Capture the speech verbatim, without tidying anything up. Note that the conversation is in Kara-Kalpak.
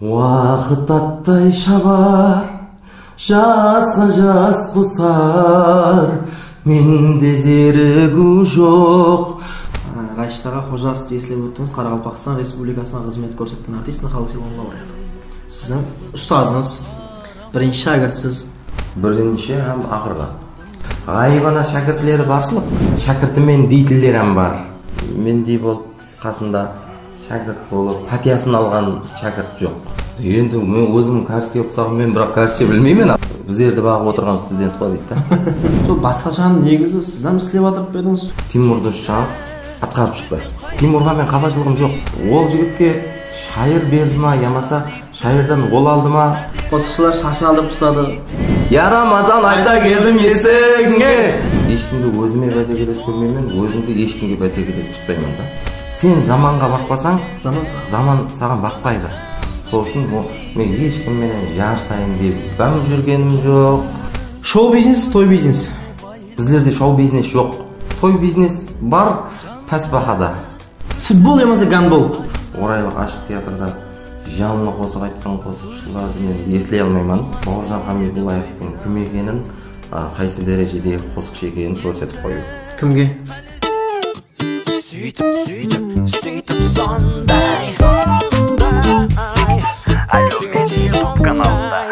Waqıt attay shabar, jasqa jas qosar, mende zerigiw joq. Rashid aǵa, Xojasovtı eslep óttińiz, Qaraqalpaqstan Respublikasına xızmet kórsetken artist, Naqal sıylıǵınıń laureatı. Siziń ustazıńız, birinshi shákirtsiz. Birinshi hám aqırǵı. Ǵayıbana shákirtleri barshılıq, shákirtimen deytinler hám bar. Mendey bolıp, qasında shákirt bolıp, pátiyasın alǵan shákirt joq. Endi men ózim kárske uqsaǵan, men biraq kárshe bilmeymen. Bizlerdi baǵıp otırǵan student ǵoy deydi da. Sol basqashanı negizi siz hám islep atırıp pa edińiz? Timurdı Shıshaqov atqarıp shıqtı. Timurǵa men qapashılıǵım joq. Ol jigitke shayır berdi ma yamasa shayırdan ol aldı ma? Qosıqshılar shashın aldırıp tasladı. Ya Ramazan, ayta keldim esigińe. Eshkimdi ózime básekeles kórmeymen, ózimdi eshkimge básekeles tuspayman da. Sen zamanǵa baqpasań, zaman saǵan baqpaydı. Sol ushın men eshkim menen jarısayın dep bám júrgenim joq. Shou-biznes, toy-biznes. Bizlerde shou-biznes joq. Toy-biznes bar, pás bahada. Futbol yamasa gandbol? Oraylıq ashıq teatrda janlı qosıq aytqan qosıqshılardı men esley almayman. Bawırjan Hamidullaevtıń kim ekenin, a, qaysı dárejede qosıqshı ekenin kórsetip qoyıw. Kimge? Sóytip, sóytip, sóytip sonday. Sonday. Áliwmet YouTube kanalında.